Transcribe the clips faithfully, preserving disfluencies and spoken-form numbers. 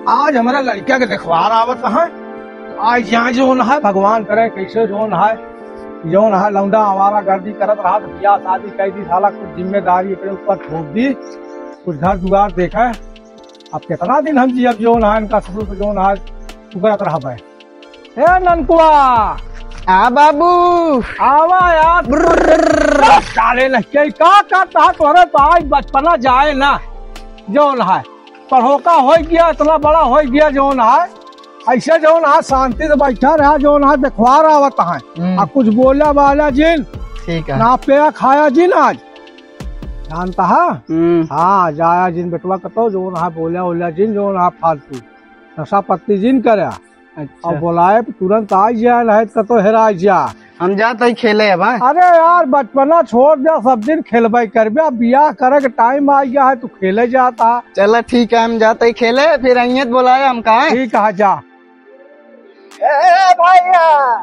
आज हमरा लड़किया के देखवार आवत है। आज यहाँ जौन है, भगवान करे कैसे जौन है, जौन है लौंडा आवारा गर्दी करत रहा तो बियाह शादी कइ दी, साला कुछ जिम्मेदारी एकरे ऊपर थोप दी, कुछ घर दुआर देखे। अब कितना दिन हम जियब जौन है इनका ससुर के जौन है उगरत रहबे। ए ननकुआ, आ बाबू। आवा यार। साले लड़के का करत है तोहरे, तो आज बचपना जाए ना जौन है। पढ़ोका होइ गया, इतना बड़ा होइ गया जौन है, ऐसे जौन है शांति से बैठा रहा जौन है, देखवार आवत है। हम्म। आ कुछ बोला बाला जिन, ठीक है। ना पिया खाया जिन आज, जानता है? हम्म। हाँ, जाया जिन बेटवा कतो जौन है, बोला ओला जिन जौन है फालतू, नशा पत्ती जिन करे। अच्छा। अब बोलाए तो तुरंत आ जाए, नहीं तो कतो हेरा जा। हम जात हई खेले अब, हाँ? अरे यार, बचपना छोड़ दे, सब दिन खेलबे करबे। अब बियाह करे के टाइम आ गया है, तू खेले जाता। चला ठीक है, हम जात हई खेले, फिर अइहें तो बोलाए हम, कहाँ है? ठीक है, जा। ए भैया,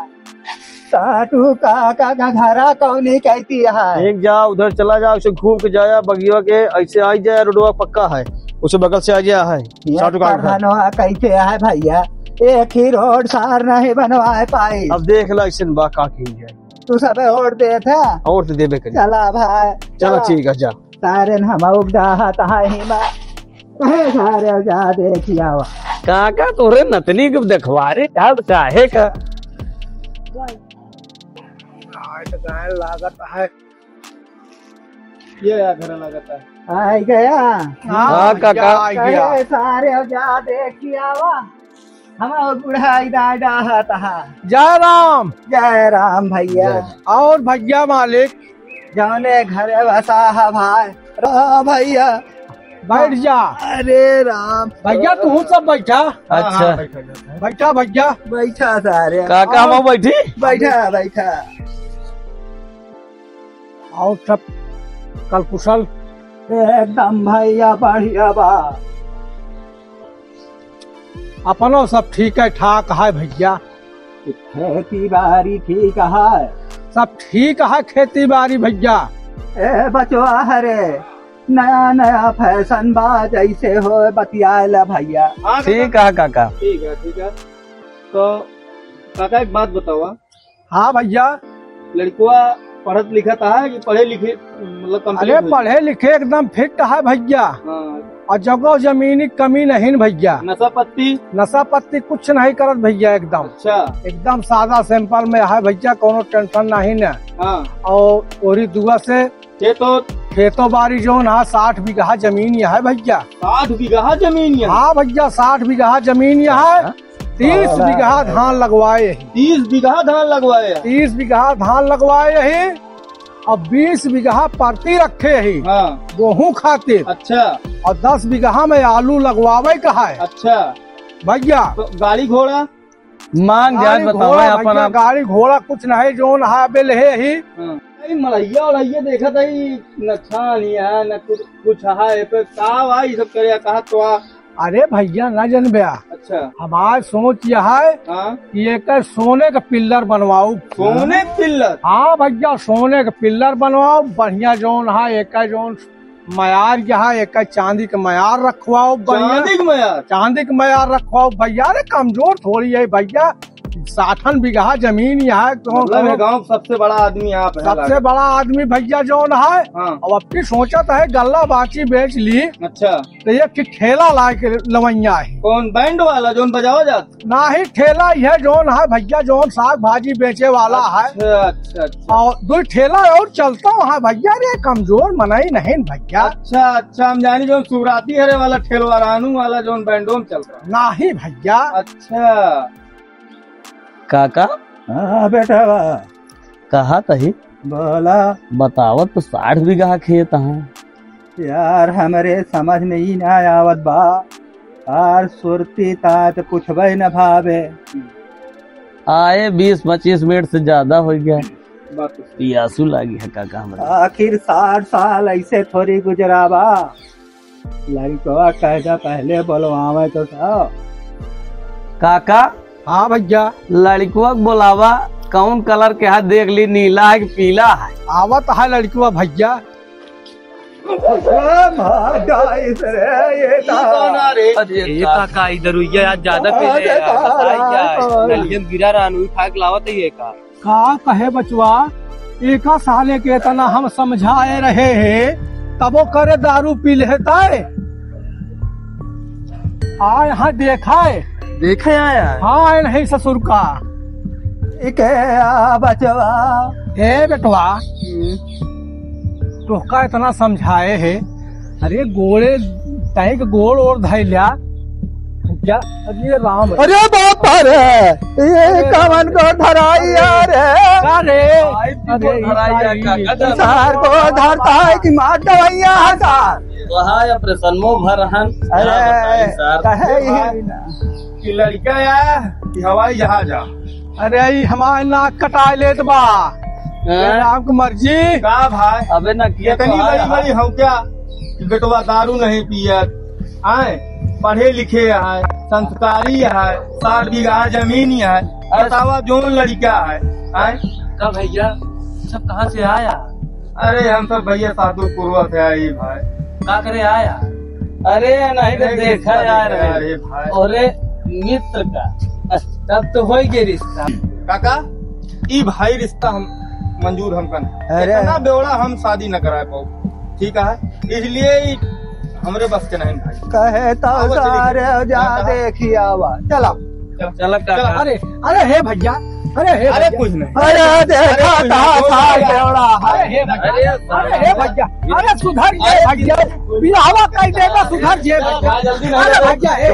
साधु काका का घरा कौनी कहती है? एक जा, उधर चला जा, उसे घूम के जाया बगिया के, ऐसे आ जाए, रोडवा पक्का है, उसे बगल से आ जाए है। ये साधु काका का घर। प्रधानवा कैसे है भैया, एक ही रोड सार नहीं बनवाए पाई। अब देख ला, ऐसे बा का की है। तू सब वोट दे था। वोट तो देबे करी। चला भाई, चला चला। ठीक है, जा। सारे न हम उपदा हाथ हाय ही बा। अरे सारे जा देखिया। काका तोरे नतनी के देखवारे, अब काहे का? आज तो गाय लागत है। ये या घर लागत है। आ गया। हाँ, हाँ, काका। आ गया। अरे सारे जा देखिया। हमार बुढ़ाई दादा हता। जय राम। जय राम भैया। जय राम। और भैया मालिक? जौने घरे बसा है भाई। राम भैया। बैठ जा। अरे राम। भैया तू सब बैठा। अच्छा। बैठा भैया। बैठा सारे। काका हम बैठी? बैठा, बैठा। और सब कल कुशल? एकदम भैया बढ़िया बा। अपनो सब ठीक है ठाक है भैया। खेती बाड़ी ठीक है? सब ठीक है खेती बाड़ी भैया। ए बचवा हरे, नया नया फैशन बा, जैसे हो बतियाए ला भैया। हाँ, ठीक है काका। ठीक है, ठीक है। तो काका एक बात बतावा, हाँ भैया। लड़कवा पढ़त लिखत है कि पढ़े लिखे, मतलब, complete अरे हो गया? पढ़े लिखे एकदम fit है भैया। हाँ। और जगह जमीन की कमी नहीं न भैया। नशा पत्ती? नशा पत्ती कुछ नहीं करत भैया एकदम। अच्छा। एकदम सादा simple में है भैया, कोनो tension नहीं न। हाँ। और ओरी दुआ से खेतो? खेतो बाड़ी जौन है साठ बीघा जमीन यह है भैया। साठ बीघा जमीन यह? हाँ भैया, साठ बीघा जमीन यह है। हाँ। तीस बीघा धान लगवाए ही। तीस बीघा धान लगवाए? तीस बीघा धान लगवाए ही, और बीस बीघा परती रखे ही, हाँ। गेहूं खातिर। अच्छा। और दस बीघा में आलू लगवावे का है। अच्छा। भैया। तो गाड़ी घोड़ा? मांग जाए, गाड़ी बतावे घोड़ा अपन भैया, आप। गाड़ी घोड़ा कुछ नहीं, जौन है बेल है ही। हाँ। ई मड़ैया उड़ैया देखत है, न छान ही है, न कुछ, कुछ है, ए पे का बा, ई सब करे, कहा तो आ। अरे भैया, ना जनबे। अच्छा। हमार सोच यह है हाँ। कि एक सोने का pillar बनवाओ। सोने का pillar? हाँ भैया, सोने का pillar बनवाओ, बढ़िया जौन है, एक जौन मयार यह है, एक चांदी का मयार रखवाओ, बढ़िया। चांदी का मयार? चांदी का मयार रखवाओ भैया। अरे कमजोर थोड़ी है भैया, साठन बीघा जमीन यह है, कौन मतलब, कौन ये गांव का सबसे बड़ा आदमी आप है सबसे लागत। बड़ा आदमी भैया जौन है। हाँ। अब अपनी सोचत है गल्ला बाची बेच ली। अच्छा। तो एक ठे ठेला लाए के लवैया है। कौन, बैंड वाला जौन बजावा जात? नाही, ठेला यह जौन है भैया, जौन साग भाजी बेचे वाला है। अच्छा, अच्छा, अच्छा। और दो ठेला और चलता है भैया, रे कमजोर मनई नहीं भैया। अच्छा, अच्छा, हम जानी जौन सुराती हरे वाला ठेलवा, रानू वाला जौन बैंडो में चलता है। नाही भैया। अच्छा। काका? हाँ बेटा बा। कहा तही? बोला। बतावत तो साठ बीघा खेत है। यार, हमरे समझ में ही ना आवत बा। यार, सुरती तात पूछबे न भावे। आए, बीस पच्चीस मिनट से ज्यादा हो गया। बात तो सही। पियासू लागी है काका हमरा। आखिर साठ साल ऐसे थोड़ी गुजरावा। लड़कवा कह दे पहले बोलवावे तो साहब। काका। हाँ भैया। लड़कवा के बोलावा, कौन colour के है देख ली, नीला है कि पीला है? आवत है लड़कवा भैया। अरे ये का, का इधर हुई है? आज ज्यादा पहले अरे यार, बताई क्या है? नलियम गिरा रहन, उठा के लावत है ये का? का कहे बचवा, एका साले के इतना हम समझाए रहे हैं, तबो करे दारू पी लेता है। हाँ, यहाँ देखा है। देखे आया है? हाँ, है नहीं ससुर का। इके आ बचवा। ए बेटवा, हम्म। तोहका इतना समझाए है, अरे गोड़े, तैं के गोड़ ओर धै ल्या। क्या? अरे राम। अरे बाप रे, ये अरे कवन को धराई यार है? का रे? भाई, अरे धराई यार, का, का सार को धरता है कि मार दवाइयाँ है सार। तो हाँ, या प्रसन्नो भर रहन। अरे, क्या बताई सार? कहे ही कि लड़का या कि हवाई जहाज आ। अरे, ई हमार नाक कटाए लेत बा। हैं? ये राम की मर्जी। का भाई? अबे ना किया इतनी तो बड़ी आया। बड़ी हो क्या कि बेटवा दारू नहीं पियत, आए, पढ़े लिखे है, संस्कारी है, सात बीघा जमीन है, बतावा जौन लड़का है, आए। का भैया, सब कहाँ से आया? अरे हम सब भैया साधु पुरवा से आई भाई। का करे आया? अरे नहीं तो अरे देखा यार। अरे भाई। अरे मित्र का, तब तो होई गए रिश्ता। काका, ई भाई रिश्ता हम मंजूर हमकन। अरे। इतना बेवड़ा हम शादी न कराए पाओ, ठीक है? इसलिए ई हमरे बस के नहीं भाई। कहे तो आओ, चलिए। सारे जा काका। देखी आवा। चला। चला, चला, काका। अरे, अरे हे भैया, अरे हे अरे भैया। कुछ नहीं। अरे देखा अरे कुछ कहाँ नहीं। सार बेवड़ा है। अरे हे भैया, अरे अरे हे भैया, अरे सुधर जे अरे भैया, बियाहवा कई देबा सुधर जे भैया। भाई, जल्दी नहीं अरे करो। भैया, ए, ए,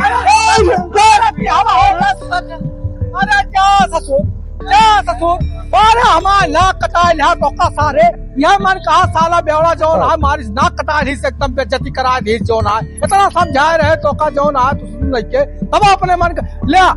अरे बियाहवा हो गया सुधर जे। अरे जा ससुर, जा ससुर, अरे हमार नाक कटाए ल्या तोका सारे, यह मन कहा साला बेवड़ा जौन है, मारिस नाक कटाए ली से एकदम बेइज्जती करा दी जौन है, इतना समझाए रहे तोका जौन है, तू सुन लइके, तब अपने मन का, ल्या,